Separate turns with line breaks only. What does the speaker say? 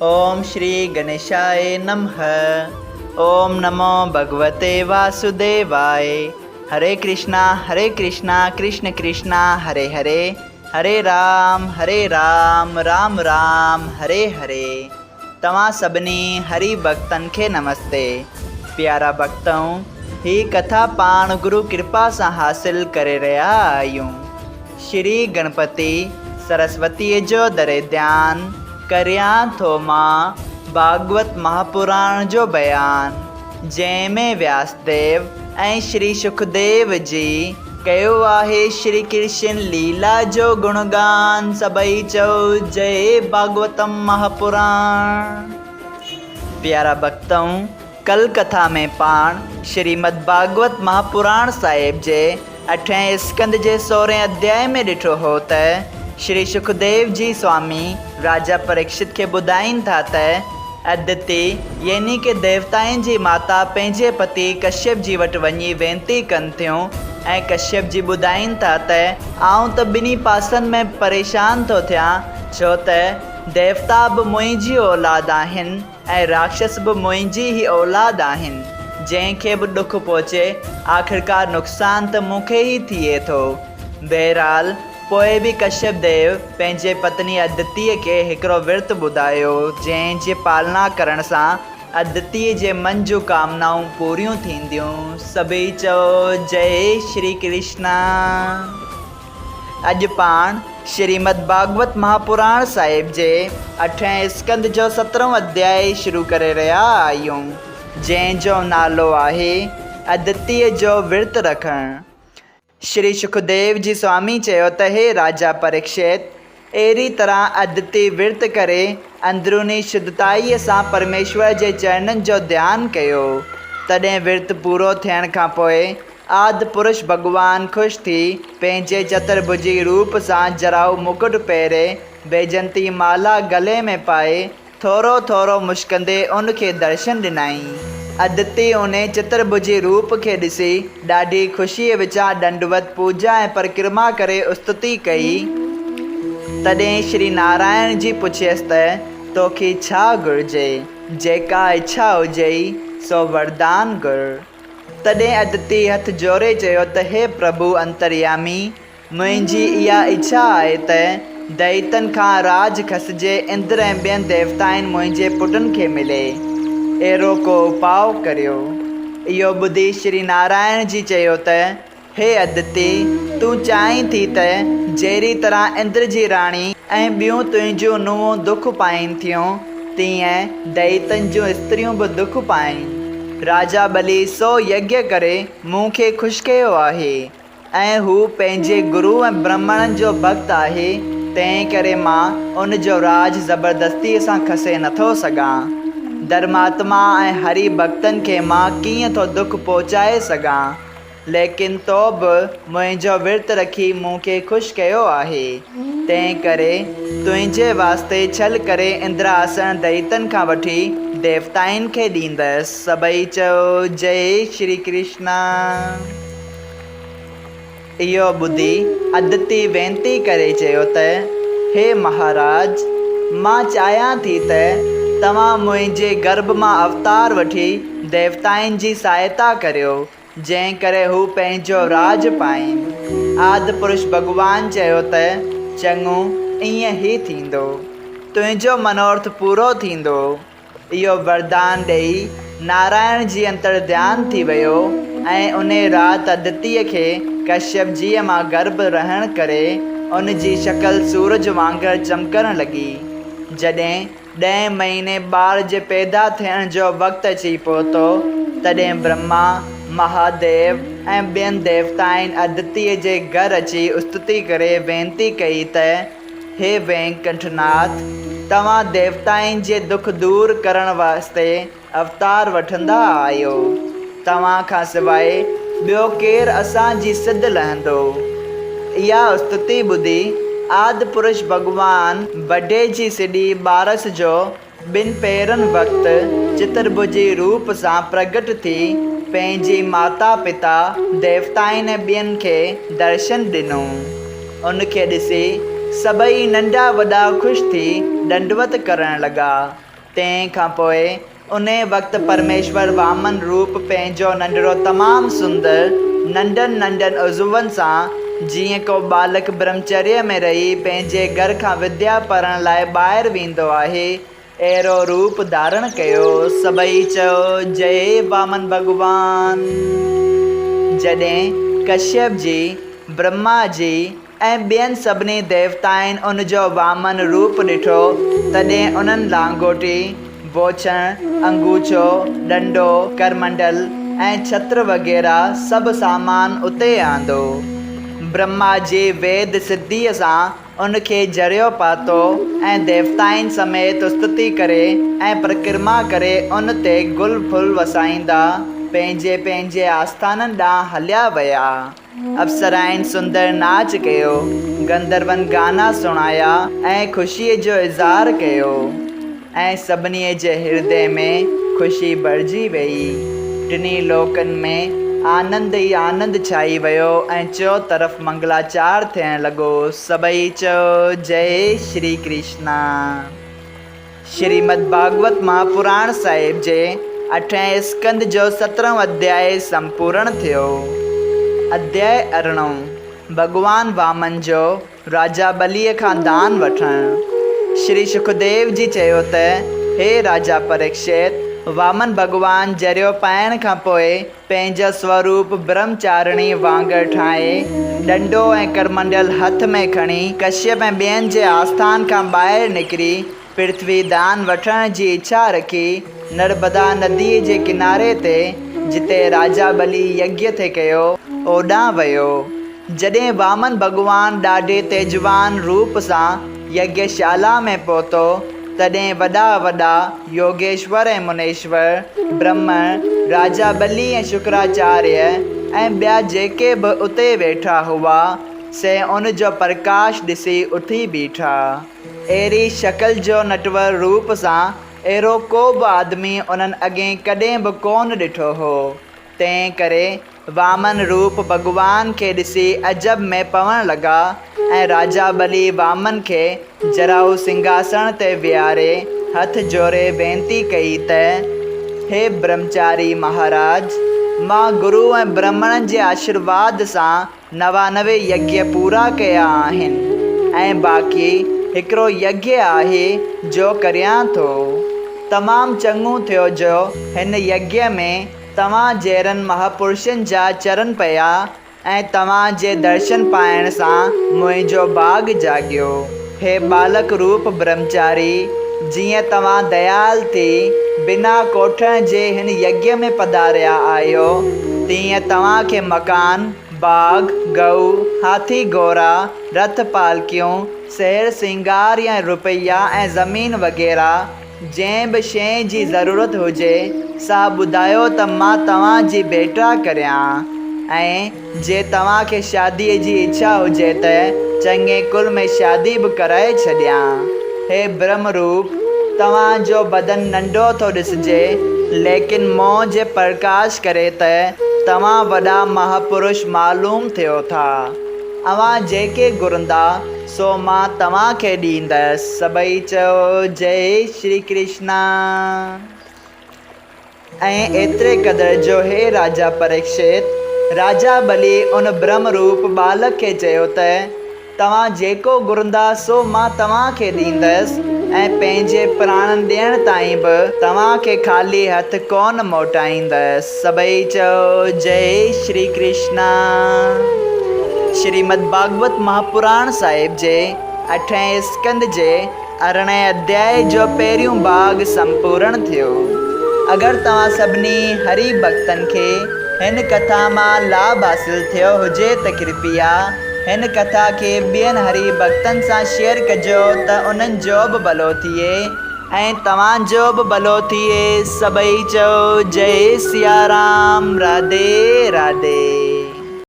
اوم شري گنيشاء نمه اوم نمو ڀڳوتي واسوديواء هري ڪرشنا هري ڪرشنا ڪرشن ڪرشنا هري هري هري رام هري رام رام رام هري هري توهان سڀني هري ڀڳتن کي نمستي پيارا ڀڳتؤ هي ڪٿا پاڻ گرو ڪرپا سان حاصل ڪري رهيا آهيون. شري گڻپتي سرسوتيء جو دري ڌيان ڪريان ٿو مان ڀاڳوت مهاپراڻ جو بيان، جنهن ۾ وياس ديو ۽ شري شڪديو جي ڪيو آهي شري ڪرشن ليلا جو گڻگان، سڀئي چئو جئي ڀاڳوتم مهاپراڻ. پيارا ڀڳتؤ! ڪل ڪٿا ۾ پاڻ شريمد ڀاڳوت مهاپراڻ صاحب جي اٺين اسڪنڌ جي سورهين اڌيائي ۾ ڏٺو هو ته شري شڪديو جي سوامي راجا پريڪشت کي ٻڌائين ٿا ته ادتي يعني ڪه ديوتائن جي ماتا پنهنجي پتي ڪشيپ جي وٽ وڃي وينتي ڪن ٿيون ۽ ڪشيپ جي ٻڌائين ٿا ته آئون ته ٻنهي پاسن ۾ پريشان ٿو ٿيان ڇو ته ديوتا به منهنجي اولاد آهن ۽ راڪشس به منهنجي ئي اولاد آهن، جنهن کي به ڏک پهچي، آخرڪار نقصان ته مون کي ئي ٿئي ٿو. بهرحال، پوء به ڪشيپ ديو پنهنجي پتني ادتيء کي هڪڙو ورت ٻڌايو، جنهن جي پالنا ڪرڻ سان ادتيء جي من جون ڪامنائون پوريون ٿينديون. سڀئي چئو، جئي شري ڪرشنا! اڄ پاڻ شريمد ڀاڳوت مهاپراڻ صاحب جي اٺين اسڪنڌ جو سترهون اڌيائي شروع ڪري رهيا آهيون، جنهن جو نالو آهي ادتيء جو ورت رکڻ. شري شڪديو جي سوامي چيو ته هي راجا پريڪشت! اهڙي طرح ادتي ورت ڪري اندروني شڌتائيء سان پرميشور جي چرنن جو ڌيان ڪيو. تڏهن ورت پورو ٿيڻ کان پوء آد پرش ڀڳوان خوش ٿي پنهنجي چترڀجي روپ سان جرائو مڪٽ پهري، بيجنتي مالا گلي ۾ پائي، ٿورو ٿورو مشڪندي ان کي درشن ڏنائين. ادتي انهي چترڀجي روپ کي ڏسي ڏاڍي خوشيء وچان ڏنڊوت پوڄا ۽ پرڪرما ڪري استتي ڪئي. تڏهن شري نارائڻ جي پڇيس ته توکي ڇا گهرجي؟ جيڪا اڇا هجئي سو وردان گهر. تڏهن ادتي هٿ جوڙي چيو ته هي پرڀو انتريامي! منهنجي اها اڇا آهي ته دئيتن کان راڄ کسجي اندر ۽ ٻين ديوتائن منهنجي پٽن کي ملي. اهڙو ڪو اپاء ڪريو. اهو ٻڌي شري نارائڻ جي چيو ته هي ادتي! تون چاهين ٿي ته جهڙي طرح اندر جي راڻي ۽ ٻيون تنهنجون نونهون دک پائين ٿيون، تيئن دئيتن جون استريون به دک پائين. راجا ٻلي سو يگيه ڪري مون کي خوش ڪيو آهي ۽ هو پنهنجي گرو ۽ برهمڻن جو ڀڳت آهي، تنهن ڪري مان ان جو راڄ زبردستيء سان کسي نٿو سگهان. ڌرماتما ۽ هري ڀڳتن کي مان ڪيئن ٿو دک پهچائي سگهان؟ ليڪن تو به منهنجو ورت رکي مون کي خوش ڪيو آهي، تنهن ڪري تنهنجي واسطي ڇل ڪري اندر آسڻ دئيتن کان وٺي ديوتائن کي ڏيندس. سڀئي چئو، جئي شري ڪرشنا. اهو ٻڌي ادتي وينتي ڪري چيو ته، هي مهاراج! مان چاهيان ٿي ته توهان منهنجي گرڀ مان اوتار وٺي ديوتائن جي سهائتا ڪريو، جنهن ڪري هو پنهنجو راڄ پائين. آد پرش ڀڳوان چيو ته، چڱو، ائين ئي ٿيندو. تنهنجو منورٿ پورو ٿيندو. اهو وردان ڏيئي نارائڻ جي انترڌيان ٿي ويو ۽ انهي رات ادتيء کي ڪشيپ جيء مان گرڀ رهڻ ڪري ان جي شڪل سورج وانگر چمڪڻ لڳي. جڏهن ڏهين مهيني ٻار جي پيدا ٿيڻ جو وقت اچي پهتو، تڏهن برهما، مهاديو ۽ ٻين ديوتائن ادتيء جي گهر اچي استتي ڪري وينتي ڪئي ته، هي وينڪنٺناٿ! توهان ديوتائن جي دک دور ڪرڻ واسطي اوتار وٺندا آهيو. توهان کان سواء ٻيو ڪير اسان جي سڌ لهندو؟ اها استتي ٻڌي آد پرش ڀڳوان بڊي جي سڏي ٻارس جو ٻن پهرن وقت چترڀجي روپ سان پرگٽ ٿي پنهنجي ماتا پتا، ديوتائن ۽ ٻين کي درشن ڏنو. ان کي ڏسي سڀئي ننڍا وڏا خوش ٿي ڏنڊوت ڪرڻ لڳا. تنهن کان پوء انهيء وقت پرميشور وامن روپ پنهنجو ننڍڙو تمام سندر ننڍن ننڍن عضون سان جيئن ڪو ٻالڪ برهمچريه ۾ رهي پنهنجي گهر کان وديا پڙهڻ لاء ٻاهر ويندو آهي، اهڙو روپ ڌارڻ ڪيو. سڀئي چيو، جئي وامن ڀڳوان! جڏهن ڪشيپ جي، برهما جي، ۽ ٻين سڀني ديوتائن ان جو وامن روپ ڏٺو، تڏهن انهن لانگوٽي، بوڇڻ، انگوڇو، ڏنڊو، ڪرمنڊل ۽ ڇتر وغيره سڀ سامان اتي آندو. برهما جي ويد سڌيء سان ان کي جريو پاتو ۽ ديوتائن سميت استتي ڪري ۽ پرڪرما ڪري ان تي گل ڦل وسائيندا پنهنجي پنهنجي آسٿانن ڏانهن هليا ويا. اپسرائن سندر ناچ ڪيو، گنڌرون گانا سڻايا ۽ خوشيء جو اظهار ڪيو ۽ سڀني جي هردي ۾ خوشي ڀرجي ويئي. ٽنهي لوڪن ۾ آنند ئي آنند ڇائي ويو ۽ چؤطرف منگلاچار ٿيڻ لڳو. سڀئي چيو، جئي شري ڪرشنا! شريمد ڀاڳوت مهاپراڻ صاحب جي اٺين اسڪنڌ جو سترهون اڌياء سمپورڻ ٿيو. اڌياء ارڙهون، ڀڳوان وامن جو راجا ٻليء کان دان وٺڻ. شري شڪديو جي چيو ته، هي راجا پريڪشت! وامن ڀڳوان جريو پائڻ کان پوء پنهنجو سوروپ برهمچارڻي وانگر ٺاهي، ڏنڊو ۽ ڪرمنڊل هٿ ۾ کڻي، ڪشيپ ۽ ٻين جي آسٿان کان ٻاهر نڪري، پرٿوي دان وٺڻ جي اڇا رکي، نربدا نديء جي ڪناري تي، جتي راجا ٻلي يگيه ٿي ڪيو، اوڏانهن ويو. جڏهن وامن ڀڳوان ڏاڍي تيجوان روپ سان يگيه شالا ۾ پهتو، تڏهن وڏا وڏا يوگيشور ۽ منيشور، برهمڻ، راجا ٻلي ۽ شڪراچاريه ۽ ٻيا جيڪي به اتي ويٺا هئا، سي ان جو پرڪاش ڏسي اٿي بيٺا. اهڙي شڪل جو نٽور روپ سان اهڙو ڪو به آدمي انهن اڳين ڪڏهن به ڪونه ڏٺو هو. تنهن ڪري وامن روپ ڀڳوان کي ڏسي عجب ۾ پوڻ لڳا ۽ راجا ٻلي وامن کي جراهو سنگهاسڻ تي ويهاري هٿ جوڙي وينتي ڪئي ته، هي برهمچاري مهاراج! مان گرو ۽ برهمڻن جي آشرواد سان 99 يگيه پورا ڪيا آهن ۽ باقي هڪڙو يگيه آهي جو ڪريان ٿو. تمام چڱو ٿيو جو هن يگيه ۾ توهان جهڙن مهاپرشن جا چرن پيا ۽ توهان جي درشن پائڻ سان منهنجو ڀاڳ جاڳيو. هي ٻالڪ روپ برهمچاري، جيئن توهان ديال ٿي بنا ڪوٺڻ جي هن يگيه ۾ پڌاريا آهيو، تيئن توهان کي مڪان، باغ، گئو، هاٿي گهوڙا، رٿ پالڪيون، سير سينگار يا روپيا ۽ زمين وغيره جنهن به شيء جي ضرورت هجي، سا ٻڌايو ته مان توهان جي ڀيٽا ڪريان ۽ جي توهان کي شاديء جي اڇا هجي ته چڱي ڪل ۾ شادي به ڪرائي ڇڏيان. هي برهم روپ، توهان جو بدن ننڍو ٿو ڏسجي، ليڪن منهن جي پرڪاش ڪري ته توهان وڏا مهاپرش معلوم ٿيو ٿا. اوهان جيڪي گهرندا، سو مان توهان کي ڏيندس. سڀئي چيو، جئي شري ڪرشنا. ۽ ايتري قدر جو هي راجا پريڪشت، راجا ٻلي ان برهم روپ ٻالڪ کي چيو ته، توهان جيڪو گهرندا سو مان توهان کي ڏيندس ۽ پنهنجي پراڻن ڏيڻ تائين به توهان کي خالي هٿ ڪونه موٽائيندس. سڀئي چئو، جئي شري ڪرشنا. شريمد ڀاڳوت مهاپراڻ صاحب جي اٺين اسڪنڌ جي ارڙهين اڌيائي جو پهريون ڀاڳ سمپورڻ ٿيو. اگر توهان سڀني هري ڀڳتن کي هن ڪٿا مان لاڀ حاصل ٿيو هجي ته ڪرپيا هن ڪٿا کي ٻين هري ڀڳتن سان شيئر ڪجو ته انهن جو به ڀلو ٿئي ۽ توهان جو به ڀلو ٿئي. سڀئي چئو جئي سيارام راڌي راڌي.